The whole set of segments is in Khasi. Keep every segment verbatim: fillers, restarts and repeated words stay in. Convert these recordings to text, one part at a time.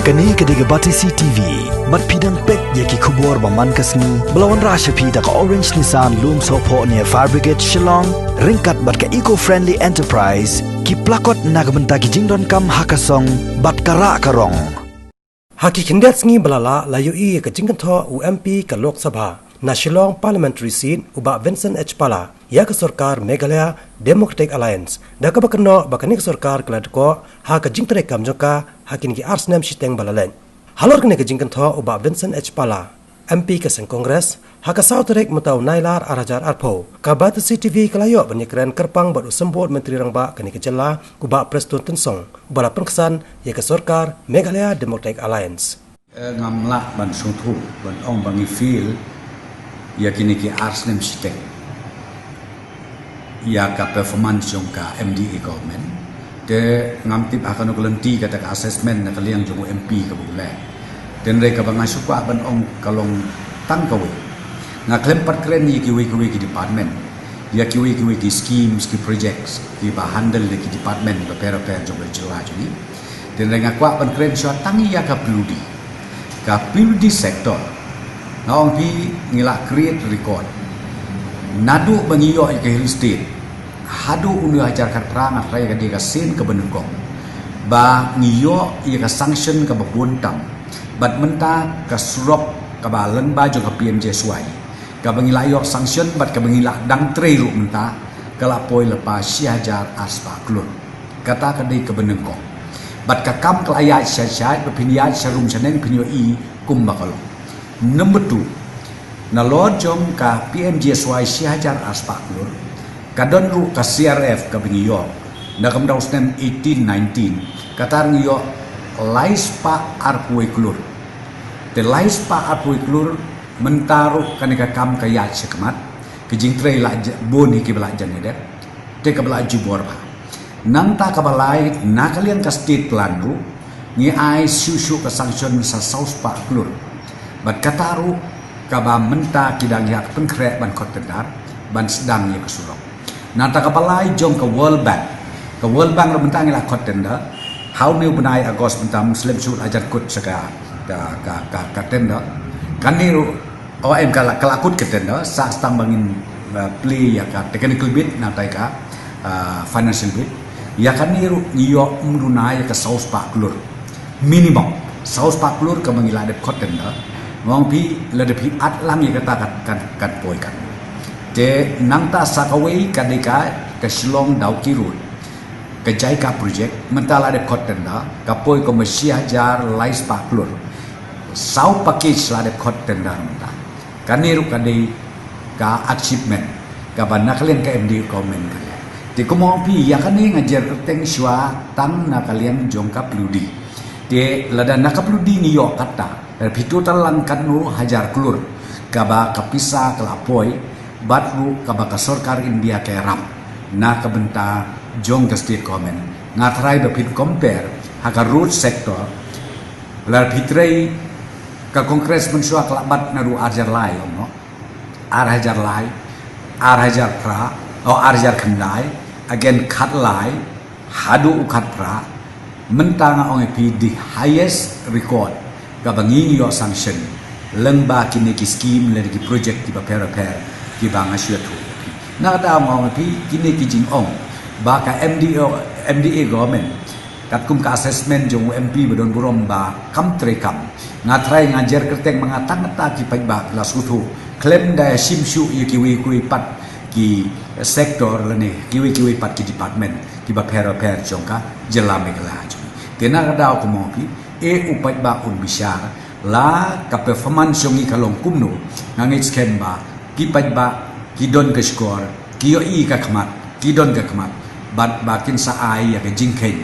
Kane ka dei ka Batesi T V. Bad phi dang peit ïa ki khubor ba man ka sngi ba la wanrah sha phi da ka Orange Nissan Lumsohphoh near Fire Brigade Shillong, ryngkat bad ka Eco Friendly Enterprise, ki plakot na ka bynta ki jingdonkam ha ka song bad ka rah ka rong. Ha ki khyndiat sngi ba la lah, la ïohi ïa ka jingkynthoh u M P ka Lok Sabha na Shillong Parliamentary Seat, u Bah Vincent H Pala, ïa ka sorkar Meghalaya Democratic Alliance, da kaba kynnoh ba kane ka sorkar ka la dkoh ha ka jingtrei kam jong ka ha kine ki ar snem shiteng ba la leit. Halor kane ka jingkynthoh u Bah Vincent H Pala, M P ka seng Congress, ha ka saw tarik mynta u Nailar ar hajar arphew, ka Batesi T V ka la ïoh ban ïakren kyrpang bad u Symbud Myntri Rangbah kane ka jylla, u Bah Prestone Tynsong, uba la pynksan ïa ka sorkar Meghalaya Democratic Alliance. Eh, ngam lah ban sngewthuh, ban ong ba ngi fail ïa kine ki ar snem shiteng ïa ka performance jong ka M D A government. Te ngam tip ha kano ka lynti kata ka assessment na ka liang jong u M P kaba u leh. Te hynrei kaba nga shu kwah ban ong ka long tang kawei. Nga khlem pat kren ïa kiwei kiwei ki department, ïa kiwei kiwei ki schemes, ki projects kiba handle da ki department bapher bapher jong ka jylla jong ngi. Te hynrei nga kwah ban kren shuwa tang ïa ka P W D. Ka P W D sector, nga ong phi, ngi la create record. Naduh ba ngi ïoh ïa ka Hill State haduh une u hajar khatphra, nga tharai ka dei ka sien kaba nyngkong ba ngi ïoh ïa ka sanction kaba bun tam. Bad mynta ka surok kaba lyngba jong ka P M G S Y, kaba ngi la ïoh sanction bad kaba ngi la dang trei ruh mynta, ka la poi lypa shi hajar ar spah klur. Kata ka dei kaba nyngkong. Bad ka kam ka la ïaid shai shai, ba phin ïaid sharum shaneng phin ïohi kumba ka long. Number two, nalor jong ka P M G S Y shi hajar ar spah klur, ka don ruh ka C R F kaba ngi ïoh na ka bynta u snem eighteen nineteen, kata ngi ïoh lai spah arphew wei klur. Te lai spah arphew wei klur, mynta ruh kane ka kam ka ïaid shakhmat, ka jingtrei la ja-, bun hi kiba la jan ïadep, te kaba la jubor bha. Nangta kaba lai, na ka liang ka state plan ruh, ngi ai shuh shuh ka sanction sa saw spah klur. Bad kata ruh kaba mynta ki dang ïa pynkhreh ban khot tender, ban sdang ïa ka surok. Nangta kaba lai jong ka World Bank. Ka World Bank ruh mynta ngi la khot tender. Ha une u bnai August mynta, ym slem shuh la jan kut sa ka, ka, ka, ka, ka tender. Kane ruh, oh, em, ka la, ka la kut ka tender, sa tang ba ngin, uh, plie ïa ka technical bid, nangta ïa ka, uh, financial bid. Ïa kane ruh ngi ïoh ym duna ïa ka saw spah klur. Minimum saw spah klur kaba ngi la dep khot tender. Nga ong phi, lada phi add lang ïa kata, kan, kan, kan poi kan. Te nangta sa kawei ka dei ka, ka Shillong Dawki Road, ka JICA project, mynta la dep khot tender, ka poi kumba shi hajar lai spah klur. Saw package la dep khot tender mynta. Kane ruh ka dei ka achievement kaba na ka liang ka M D A government ka leh. Te kumba ong phi, ïa kane nga jer kyrteng shuwa tang na ka liang jong ka P W D. Te lada na ka P W D ngi ïoh kata, lada phi total lang katno hajar klur kaba ka pisa ka la poi, bad ruh kaba ka sorkar India ka ïarap na ka bynta jong ka state government. Nga tharai ba phin compare ha ka road sector, lada phi trei, ka Congress mynshuwa ka la bat naduh ar hajar lai, ong, no? Ar hajar lai, ar hajar phra, oh, ar hajar khyndai, again khatlai haduh u khatphra. Mynta nga ong ïa phi, the highest record kaba ngi ïoh sanction lyngba kine ki scheme lane ki project kiba pher bapher kiba nga shu ïathuh. Na kata nga ong ïa phi, kine ki jingong ba ka M D A, M D A government, katkum ka assessment jong u M P ba don burom ba kam trei kam, nga tharai nga jer kyrteng ma nga tang kata ki paidbah la sngewthuh, khlem da shim shuh ïa kiwei kiwei pat ki sector lane kiwei kiwei pat ki department kiba pher bapher jong ka jylla Meghalaya jong ngi. Te na kata kumba ong phi, eh, u paidbah un bishar la ka performance jong ngi ka long kumno. Nga ngeit skhem ba ki paidbah ki don ka shkor, ki ïohi ka khmat, ki don ka khmat, bad ba kin sa ai ïa ka jingkheiñ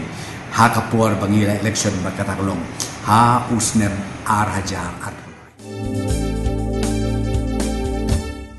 ha ka por ba ngi leh election bad kata ka long ha u snem ar hajar ar.